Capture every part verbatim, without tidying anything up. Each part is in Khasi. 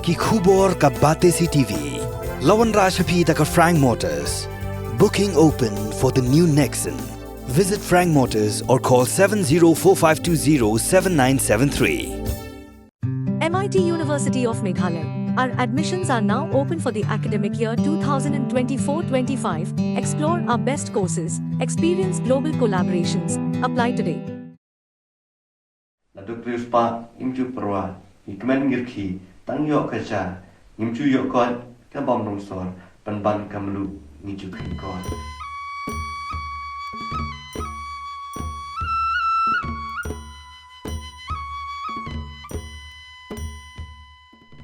Ki khubor ka Batesi T V. La wanrah sha phi da ka Frank Motors. Booking open for the new Nexon. Visit Frank Motors or call seven zero four five two zero seven nine seven three. M I T University of Meghalaya. Our admissions are now open for the academic year twenty twenty-four twenty-five. Explore our best courses, experience global collaborations. Apply today. Naduh riewspah, im ju pyrwa, i kmen ngirkhi, tang ïoh ka ja, ngim ju ïoh koit, ka bam rong sor, pynban ka mluh, ngi ju kheiñ koit.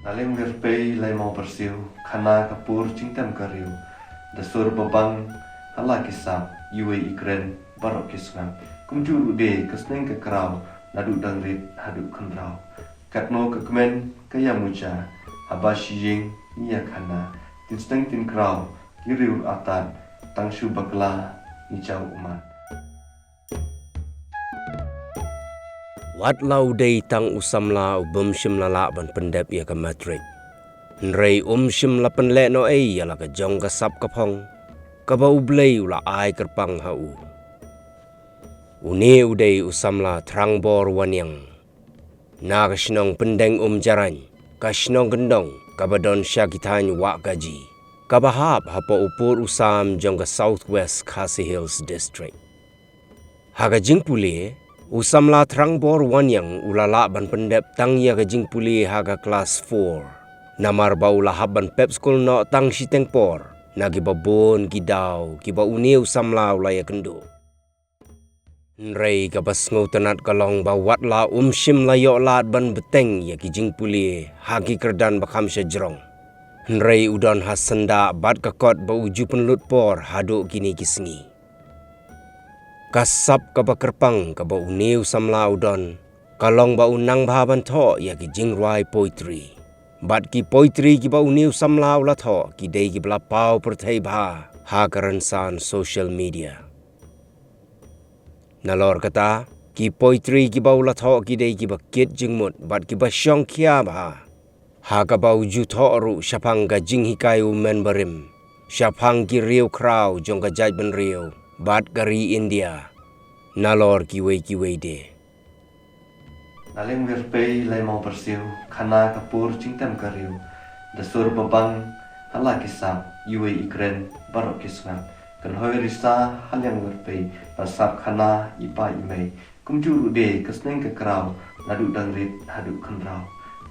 Naleng wir pei lai mau bersiew, khana ka pur jingtem ka riew. Da sur babang, hala ki sap, iwei i kren, baroh ki sngap. Kumjuh ruh de, ka sneng ka kraw, naduh dang rit, haduh khynraw. Katno ka kmen, ka ïa muja, haba shi ïing, ngi ïa khana. Tin sneng tin kraw, ki riew atat, tang shu bakla, ngi jaw ummat. Wat la u dei tang u samla u bym shym la lah ban pyndep ïa ka matric. Hynrei um shym la pynleh noh ei ïa la ka jong ka sap ka phong, kaba U Blei u la ai kyrpang ha u. Une u dei u samla Thrangbor Wanniang. Na ka shnong Pyndeng Umjarain, ka shnong kyndong, kaba don sha ki thaiñ Wahkaji, kaba hap hapoh u pud u sam jong ka South West Khasi Hills District. Ha ka jingpule, u samla Thrangbor Wanniang u la lah ban pyndep tang ïa ka jingpule ha ka klas four. Namar ba u la hap ban pep skul noh tang shiteng por, na kiba bun ki daw, kiba une u samla u la ïakynduh. Hynrei kaba sngewtynnat ka long ba wat la um shym la ïoh lad ban bteng ïa ki jingpule ha ki kyrdan ba kham sha jrong. Hynrei u don ha syndah bad ka kot ba u ju pynlut por haduh kine ki sngi. Ka sap kaba kyrpang kaba une u samla u don, ka long ba u nang bha ban thoh ïa ki jingrwai poetry. Bad ki poetry kiba une u samla u la thoh, ki dei kiba la paw pyrthei bha ha ka rynsan social media. Nalor kata, ki poetry kiba u la thoh ki dei kiba kit jingmut bad kiba shongkhia bha. Ha kaba u ju thoh ruh shaphang ka jinghikai u men barim, shaphang ki riew khraw jong ka jaitbynriew bad ka ri India, nalor kiwei kiwei de. Naleng wir pei lai mau bersiew, khana ka pur jingtem ka riew. Da sur babang, hala ki sap, iwei i kren, baroh ki sngap. Kynhoi risa, haliang wir pei, ba sap khana, i pa i mei. Kumjuh ruh de, ka sneng ka kraw, naduh dang rit, haduh khynraw.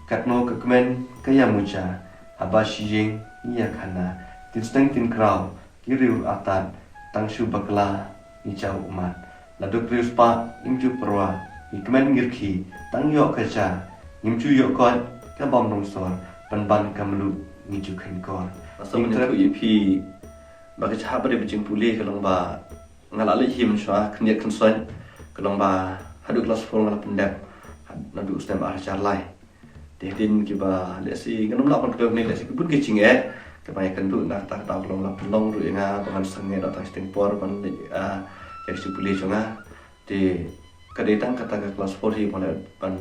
Katno ka kmen, ka ïa muja, haba shi ïing, ngi ïa khana. Tin sneng tin kraw, ki riew atat, tang shu bakla, ngi jaw ummat. Naduh riewspah, im ju pyrwa, i kmen ngirkhi, tang ïoh ka ja, ngim ju ïoh koit, ka bam rong sor, pynban ka mluh, ngi ju kheiñ koit. Asa ïing trep ïa phi, ba ka jahap ba dei ba jingpule ka long ba, nga la leh him shwa, khyndiat khynsoit, ka long ba, haduh klas four nga la pyndep, had-, naduh snem ar hajar lai. Te hadien kiba lehse ngan ym lah ban kdew ne lehse ki bun ki jingeh. Kaba nga kynduh na kata ka daw ka long la pynlong ruh ïa nga ba ngan sangeh da tang shiteng por ban leh, ah, ïa ka jingpule jong nga. Te ka dei tang kata ka klas four hi ba nga leh ban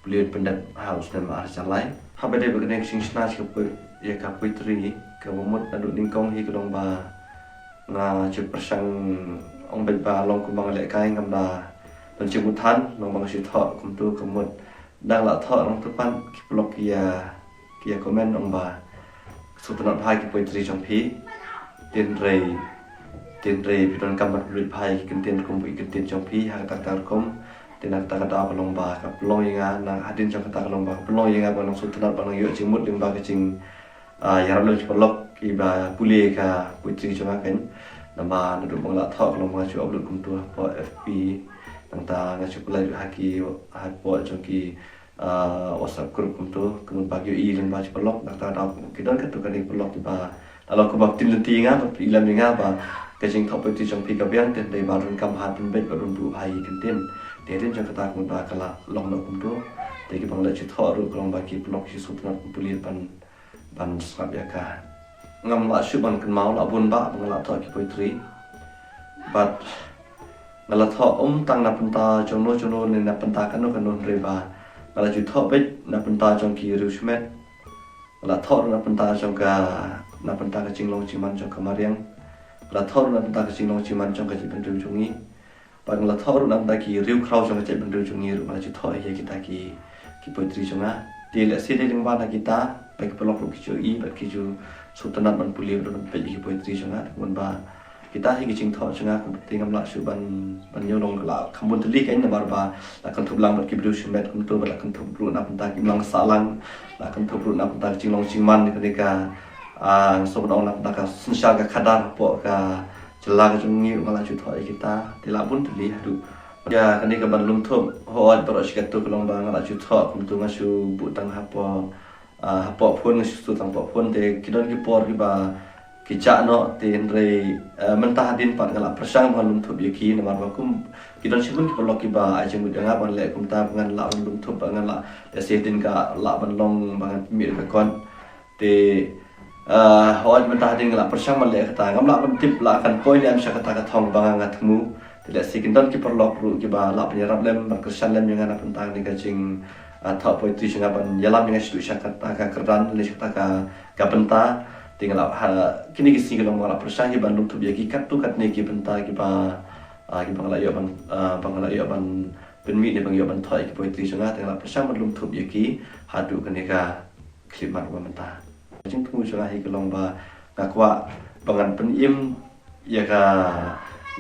pule pyndep ha u snem ar hajar lai. Haba dei ba kane ka jingshna ïa ka poe-, ïa ka poetry kaba mut naduh nyngkong hi ka long ba nga ju pyrshang ong beit ba long kumba nga lehkai ngam da don jingmut than long ba nga shu thoh kumto ka mut. Dang lah thoh nangta pat ki paralok ki ïa, ki ïa comment ong ba sngewtynnat bha ki poetry jong phi. Tynrei, tynrei phi donkam ban pynlut bha ïa ki kyntien kum ki kyntien jong phi ha kata kata rukom. Te na kata kata ka long ba ka pynlong ïa nga, na hadien jong kata ka long ba ka pynlong ïa nga ba nang sngewtynnat ba nang ïoh jingmut lyngba ka jing, ah, ïarap lem ki paralok kiba pule ka poetry jong nga kan. Namar naduh ba nga la thoh ka long ba nga ju upload kumto hapoh F B. Nangta nga ju pynlait ha ki, hapoh jong ki, ah, WhatsApp group kumto, ka mut ba ki ïohi lyngba ki paralok, nangta da ki don katto katne ki paralok kiba la long kumba ktien lynti ïa nga, ba i lem ïa nga ba ka jingthoh poetry jong phi ka biang, te dei ba donkam ban pynbeit ba don buh bha ïa ki kyntien. Te hadien jong kata ka mut ba ka la long noh kumto. Te kiba nga la ju thoh ruh ka long ba ki paralok ki sngewtynnat ban pule ban ban sngap ïa ka. Ngam lah shuh ban kynmaw la bun bah ba nga la thoh ki poetry. Bad nga la thoh ym tang na bynta jongno jongno ne na bynta kano kano hynrei ba nga la ju thoh beit na bynta jong ki riewsmet. La thoh ruh na bynta jong ka, na bynta ka jinglong jingman jong ka mariang. La thoh ruh na bynta ka jinglong jingman jong ka jaitbynriew jong ngi. Bad la thoh ruh na bynta ki riewkhraw jong ka jaitbynriew jong ngi ruh, nga la ju thoh ïa kita ki, ki poetry jong nga. Te lehse dei lyngba na kita, ba ki paralok ruh ki ju i, bad ki ju sngewtynnat ban pule, bad ban peit ïa ki poetry jong nga. Te kumba kita hi ki jingthoh jong nga, kumta ngam lah shuh ban, ban ïoh long, la kham bun tylli kein, namar ba la kynthup lang bad ki briew shimet kumta, bad la kynthup ruh na bynta ki imlang sahlang, la kynthup ruh na bynta ka jinglong jingman, kane ka, ah, nga sngewbha ban ong, na bynta ka synshar ka khadar hapoh ka jylla ka jong ngi ruh nga la ju thoh ïa kita. Te la bun tylli haduh ïa kane ka ban lum thup. Hooid, baroh shi katto ka long ba nga la ju thoh kumta, nga shu buh tang hapoh, ah, hapoh phone, nga shu thoh tang hapoh phone. Te ki don ki por kiba ki jah noh, te hynrei, ah, mynta hadien pat nga la pyrshang ban lum thup ïa ki, namar ba kum ki don shibun ki paralok kiba ai jingmut ïa nga ban leh kumta, ba ngan lah ban lum thup, ba ngan lah, lehse hadien ka lah ban long ba ngan pynmih da ka kot. Te, ah, hooid, mynta hadien nga la pyrshang ban leh kata, ngam lah ban tip la kan poi ne em sha kata ka thong ba nga, nga thmu. Te lehse kin don ki paralok ruh kiba lah ban ïarap lem, ban kyrshan lem ïa nga na bynta kane ka jing, ah, thoh poetry jong nga, ban ïalam ïa nga shaduh sha kata ka kyrdan, lane sha kata ka, ka bynta. Te nga la, ha, kine ki sngi ki long ba nga la pyrshang hi ban lum thup ïa ki katto katne ki bynta kiba, ah, kiba nga la ïoh ban, ah, ba nga la ïoh ban pynmih ne ba nga ïoh ban thoh ïa ki poetry jong nga. Te nga la pyrshang ban lum thup ïa ki haduh kane ka khyllipmat ba mynta. Ka jingthmu jong nga hi ka long ba nga kwah ba ngan pynim ïa ka,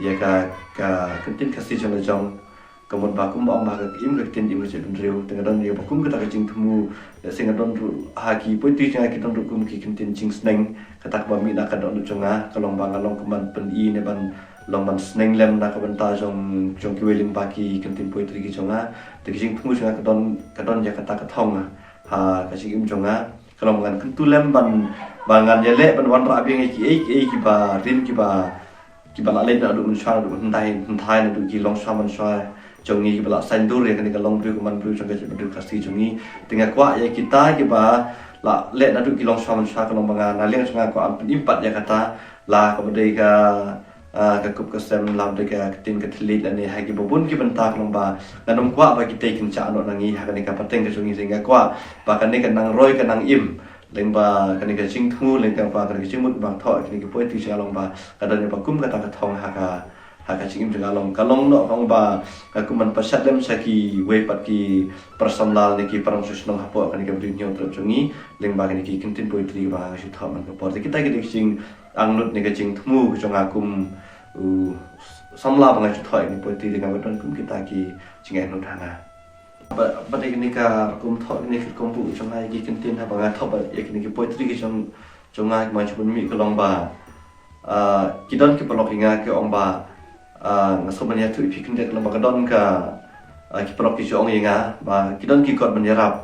ïa ka, ka kyntien Khasi jong la jong. Ka mut ba kumba ong ba ka im ka ktien im ka jaitbynriew. Te nga don ïa ba kum kata ka jingthmu, lehse nga don ruh ha ki poetry jong nga ki don ruh kum ki kyntien jingsneng. Kata kaba mih na ka dohnud jong nga ka long ba nga long kum ban pyni ne ban long ban sneng lem na ka bynta jong, jong kiwei lyngba ki kyntien poetry ki jong nga. Te ka jingthmu jong nga ka don, ka don ïa kata ka thong ha ka jingim jong nga. Ka long ba ngan kyntu lem ban, ba ngan ïaleh ban wanrah biang ïa kiei kiei kiba rim, kiba, kiba la leit naduh mynshuwa, naduh hynthai, hynthai, naduh ki longshuwa manshuwa jong ngi, kiba la saiñdur ïa kane ka longbriew ka manbriew jong ka jaitbynriew Khasi jong ngi. Te nga kwah ïa kita kiba la leh naduh ki longshuwa manshuwa, ka long ba nga, na liang jong nga kwah ban pynim pat ïa kata, la kaba dei ka, ah, ka kup ka sem, la kaba dei ka ktien ka thylliej, lane ha kiba bun ki bynta, ka long ba ngan ym kwah ba kita kin jah noh na ngi ha kane ka pateng ka jong ngi. Te nga kwah ba kane ka nang roi ka nang im lyngba kane ka jingthmu, lyngba kane ka jingmut ba nga thoh kine ki poetry jong nga, long ba ka don ïa ba kum kata ka thong ha ka, ha ka jingim jong nga. Long, ka long noh ka ong ba nga kum ban pashat lem sha kiwei pat ki para samla ne ki para nongshong shnong hapoh kane ka Bri Hynñiewtrep jong ngi lyngba kine ki kyntien poetry ba nga shu thoh man ka por. Te kita ki dei ki jingangnud ne ka jingthmu ka jong nga kum u samla ba nga shu thoh ïa kine ki poetry. Te nga ba don kum kita ki jingangnud ha nga. Ba, ba dei kane ka rukom thoh, kane ka rukom buh jong nga ïa ki kyntien, haba nga thoh ba ïa kine ki poetry ki jong, jong nga, ki ma jong mih, ka long ba, ah, ki don ki paralok ïa nga ki ong ba, ah, nga sngewbha ban ïathuh ïa phi khyndiat, ka long ba ka don ka, ah, ki paralok ki ju ong ïa nga ba ki don ki kot ban ïarap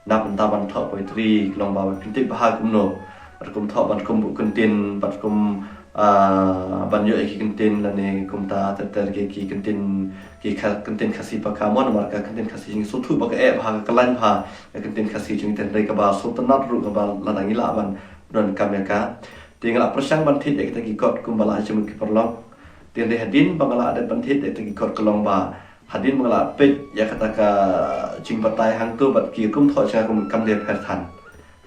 na bynta ban thoh poetry, ka long ba phin tip bha kumno rukom thoh, ban rukom buh kyntien, ban rukom, ah, ban ïoh ïa ki kyntien lane kumta ter ter ki, ki kyntien, ki kha-, kyntien Khasi paka, mo, namar ka kyntien Khasi jong ngi sngewthuh ba ka eh bha, ka khlaiñ bha ka kyntien Khasi jong ngi, te hynrei kaba sngewtynnat ruh kaba lada ngi lah ban donkam ïa ka. Te nga la pyrshang ban thied ïa kita ki kot kumba la ai jingmut ki paralok. Te hynrei hadien ba nga la dep ban thied ïa kita ki kot, ka long ba hadien ba nga la peit ïa kata ka jingbatai hangto bad ki rukom thoh jong nga, kum kam dei pher than.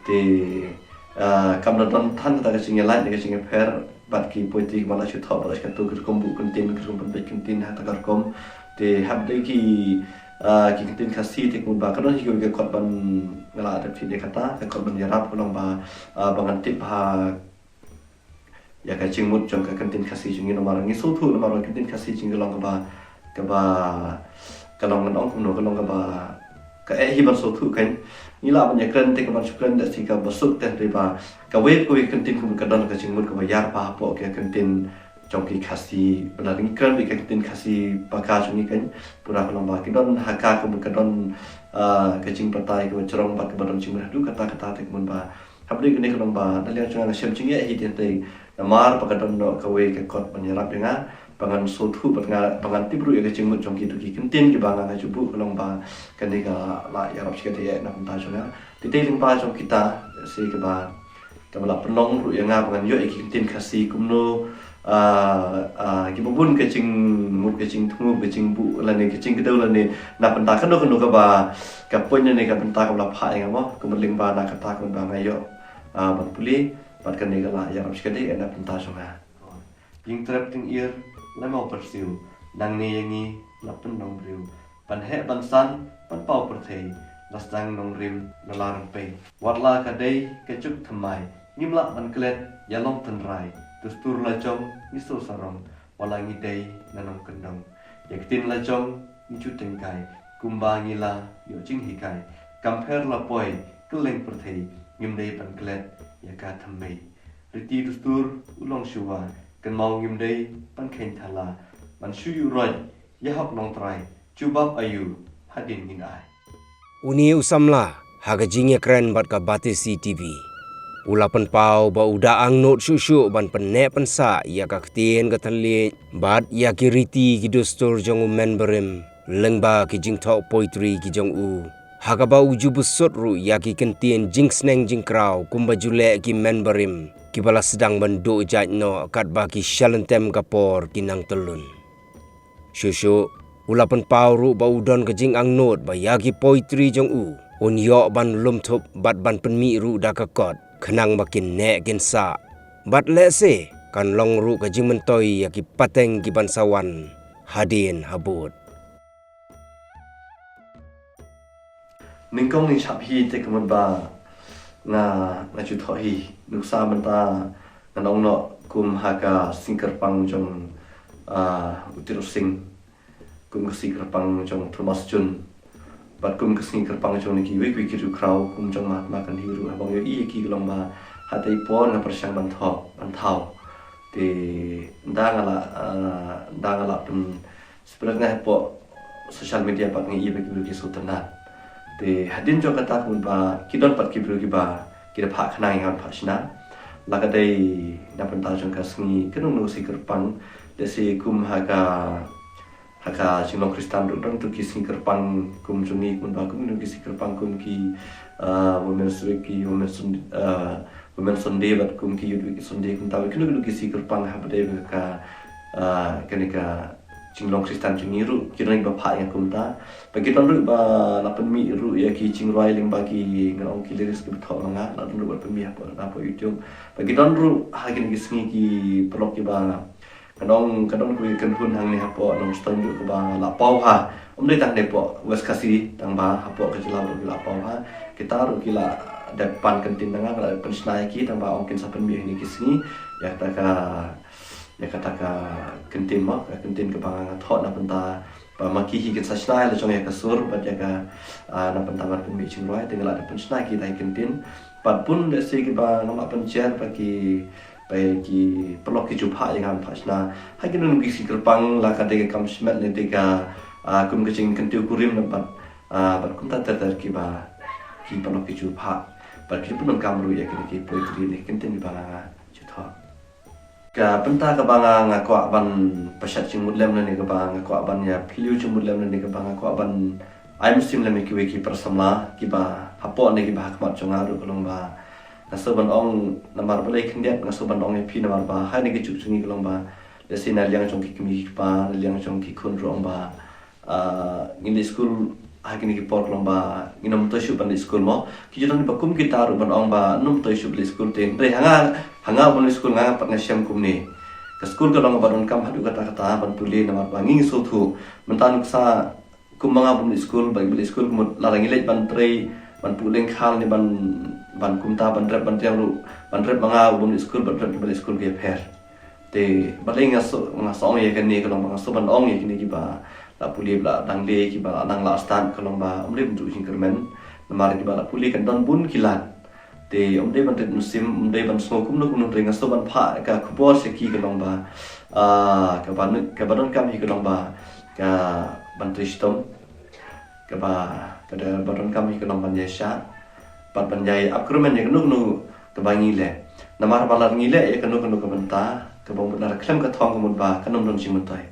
Te, ah, kam da don than kata ka jingïalait ne ka jingïapher bad ki poetry ba nga la shu thoh, bad kato ka rukom buh kyntien, ka rukom pynpeit kyntien ha kata ka rukom. Te haba dei ki, ah, ki kyntien Khasi, te kumba ka don hi kawei ka kot ba nga la dep thied ïa kata, ka kot ban ïarap, ka long ba, ah, ba ngan tip bha ïa ka jingmut jong ka kyntien Khasi jong ngi, namar ngi sngewthuh, namar ka kyntien Khasi jong ngi ka long kaba, kaba, ka long, ngan ong kumno, ka long kaba, ka eh hi ban sngewthuh kan. Ngi lah ban ïakren, te ka ban shu kren da shi kaba suk, te hynrei ba kawei pa kawei ka kyntien kumno ka don ka jingmut kaba ïar bha hapoh ka kyntien jong ki Khasi. Ba lada ngi kren beit ka kyntien Khasi paka jong ngi kan, pura ka long ba ki don ha ka kumno ka don, ah, ka jingbatai kaba jrong bad kaba don jingmut haduh katta katta, te kumno ba haba dei kane, ka long ba na liang jong nga nga shem jingeh hi, te hynrei namar ba ka don noh kawei ka kot ban ïarap ïa nga, ba ngan sngewthuh, ba nga, ba ngan tip ruh ïa ka jingmut jong kito ki kyntien kiba nga nga ju buh, ka long ba kane ka la ïarap shikatdei na ka bynta jong nga. Te dei lyngba jong kita shi kaba, kaba la pynlong ruh ïa nga ba ngan ïoh ïa ki kyntien Khasi kumno, ah, ah, kiba bun ka jingmut, ka jingthmu, ka jingbuh lane ka jingkdew lane na bynta kano kano kaba, ka point lane ka bynta kaba la phah ïa nga, mo, kumba lyngba na kata kumba nga ïoh Ah, ban pule bad kane ka la ïarap shikatdei na pynta jong nga. Ïing trep tyngir la mawpyrsiew, nangne ïa ngi la pynlong briew. Ban heh ban san ban paw pyrthei, la sdang nongrim la la rympei. Wat la ka dei ka juk thymmai, ngim lah ban klet ïa long tynrai. Dustur la jong ngi shu sarong, wat la ngi dei na nongkyndong. Ïa ka ktien la jong ngi ju tyngkai, kumba ngi la ïoh jinghikai. Kam pher la poi kylleng pyrthei, ngim dei ban klet ïa ka thymmei. Riti dustur u long shuwa, kynmaw ngim dei ban kheiñ thala. Ban shu ïuh roit ïa hok nongtrai, jubab aïu hadien ngin ai. Une u samla ha ka jingïakren bad ka Batesi T V, u la pynpaw ba u da angnud shuh shuh ban pynneh pynsah ïa ka ktien ka thylliej bad ïa ki riti ki dustur jong u men barim, lyngba ki jingthoh poetry ki jong u, ha kaba u ju bud sut ruh ïa ki kyntien jingsneng jingkraw kumba ju leh ki men barim kiba la sdang ban duh jait noh katba ki shalynter ka por ki nang tyllun. Shuh shuh u la pynpaw ruh ba u don ka jingangnud ba ïa ki poetry jong u un ïoh ban lum thup bad ban pynmih ruh da ka kot, khnang ba kin neh kin sah. Bad lehse kan long ruh ka jingmyntoi ïa ki pateng ki ban sa wan hadien habud. Nyngkong ngi shap hi te ka mut ba nga, nga ju thoh hi. Nuksa mynta ngan ong noh kum ha ka sngi kyrpang jong, ah, u Tirot Sing, kum ka sngi kyrpang jong Thomas Jun, bad kum ka sngi kyrpang jong ngi kiwei kiwei ki riewkhraw, kum jong Mahatma Gandhi ruh, haba nga ïohi ïa ki ka long ba ha te i por nga pyrshang ban thoh, ban thaw. Te ynda nga la, ah, ynda nga la pyn spread nga hapoh social media pat nga ïohi ba ki briew ki sngewtynnat. Te hadien jong kata ka mut ba ki don pat ki briew kiba ki da phah khnang ïa nga ban phah shna. La ka dei na bynta jong ka sngi, kano kano ka sngi kyrpang, lehse kum ha ka, ha ka jinglong Khristan ruh don tu ki sngi kyrpang kum jong ngi, kum ba kum kano ki sngi kyrpang kum ki, ah, Women's Week, ki Women's Sun-, ah, Women's Sunday bad kum ki Youth Week Sunday, kumta bad kino kino ki sngi kyrpang haba dei ka, ah, kane ka jinglong Khristan jong ngi ruh ki don kiba phah ïa nga kumta. Bad ki don ruh ba la pynmih ruh ïa ki jingrwai lyngba ki, ngan ong, ki lyrics kiba thoh ma nga, la don ruh ba la pynmih hapoh, hapoh YouTube. Bad ki don ruh ha kine ki sngi ki paralok kiba, ngan ong, ka don kawei ka kynhun hangne hapoh Nongstoiñ ruh kaba la paw ha, ym dei tang ne hapoh West Khasi tang ba hapoh ka jylla ruh ki la paw ha. Kita ruh ki la dep pan kyntien na nga, nga la dep pynshna ïa ki tang ba ong kin sa pynmih ha kine ki sngi ïa kata ka, ïa kata ka kyntien mo, ka kyntien kaba nga thoh na bynta ba ma ki hi kin sa shna ïa la jong ïa ka sur bad ïa ka, ah, na bynta ban pynmih jingrwai, te nga la dep pynshna ïa ki da ki kyntien. Bad bun lehse kiba ngam lah ban jer ba ki, ba ki paralok ki ju phah ïa nga ban phah shna. Ha kino kino ki sngi kyrpang, la ka dei ka kam shimet ne dei ka, ah, kum ka jingkyntiew kurim, bad, ah, bad kumta ter ter kiba ki paralok ki ju phah. Bad ki ju pyndonkam ruh ïa kine ki poetry ne ki kyntien kiba nga ju thoh. Ka bynta kaba nga, nga kwah ban pynshet jingmut lem lane kaba nga kwah ban ïa phylliew jingmut lem lane kaba nga kwah ban ai mynsiem lem ïa kiwei ki para samla kiba hapoh ne kiba ha khmat jong nga ruh ka long ba nga sngewbha ban ong namar balei khyndiat nga sngewbha ban ong ïa phi namar ba ha kane ka juk jong ngi ka long ba lehse na liang jong ki kmie ki kpa, na liang jong ki khun ruh ong ba, ah, ngin leit skul ha kine ki por ka long ba ngin ym myntoi shuh ban leit skul mo. Ki ju don ba kum kita ruh ban ong ba ngin ym myntoi shuh ban leit skul te. Hynrei ha nga, ha nga ban leit skul nga pat nga shem kumne. Ka skul ka long ba donkam haduh katta katta ban pule namar ba ngi sngewthuh. Mynta nuksa kum ma nga bym leit skul, ba ngi leit skul ka mut lada ngi leit ban trei, ban puh lyngkha ne ban, ban kumta ban rep ban riang ruh, ban rep ma nga bym leit skul, ban rep ban leit skul ka ïapher. Te balei nga shu, nga shu ong ïa kane ka long ba nga shu ban ong ïa kine kiba la pule ba la dang leh kiba la dang la stad ka long ba ym dei ban duh jingkyrmen. Namar kiba la pule kan don bun ki lad. Te ym dei ban rit mynsiem, ym dei ban sngew kumno kumno, hynrei nga shu ban phah ka khubor sha ki ka long ba, ah, kaba, kaba donkam hi ka long ba ka ban trei shitom. Kaba, kaba donkam hi ka long ban ïaishah bad ban ïai ap kyrmen ïa kano kano kaba ngi leh. Namar ba lada ngi leh ïa kano kano ka bynta kaba mut lada khlem ka thong ka mut ba kan ym don jingmyntoi.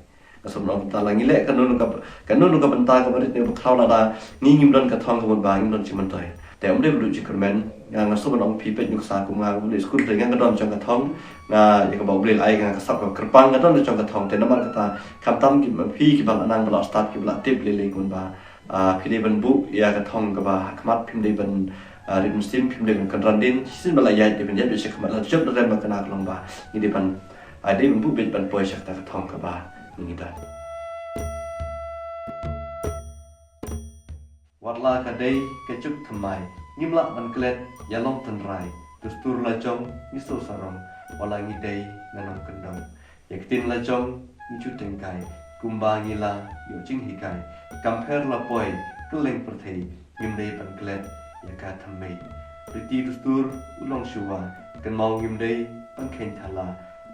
Nga shu ban ong kumta, lada ngi leh kano kano ka, kano kano ka bynta kaba rit ne ba khraw, lada ngi ngim don ka thong ka mut ba ngim don jingmyntoi. Te ym dei ba duh jingkyrmen. Nga, nga shu ban ong phi peit nuksa kum nga, nga bym leit skul hynrei nga don jong ka thong. Nga, ïa kaba U Blei la ai nga ka sap kaba kyrpang, nga don jong ka thong. Te namar kata khamtam ki, phi kiba la nang ba la stad kiba la tip lei lei kumba, ah, phi dei ban buh ïa ka thong kaba ha khmat, phim dei ban, Ah, rit mynsiem phim dei ban kynran dien, shisien ba la ïaid dei ban ïaid beit sha khmat, la jop da rem ba kane ka long ba ngi dei ban, ah, dei ban buh beit ban poi sha kata ka thong kaba ngi don. Wat la ka dei ka juk thymmai, ngim lah ban klet ïa long tynrai. Dustur la jong ngi sngewsarong, wat la ngi dei na nongkyndong. Ïa ka ktien la jong ngi ju tyngkai, kumba ngi la ïoh jinghikai. Kam pher la poi kylleng pyrthei, ngim dei ban klet ïa ka thymmei. Riti dustur u long shuwa, kynmaw ngim dei ban kheiñ thala.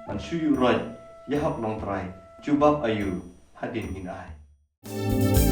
Ban shu ïuh roit ïa hok nongtrai, jubab aïu hadien ngin ai.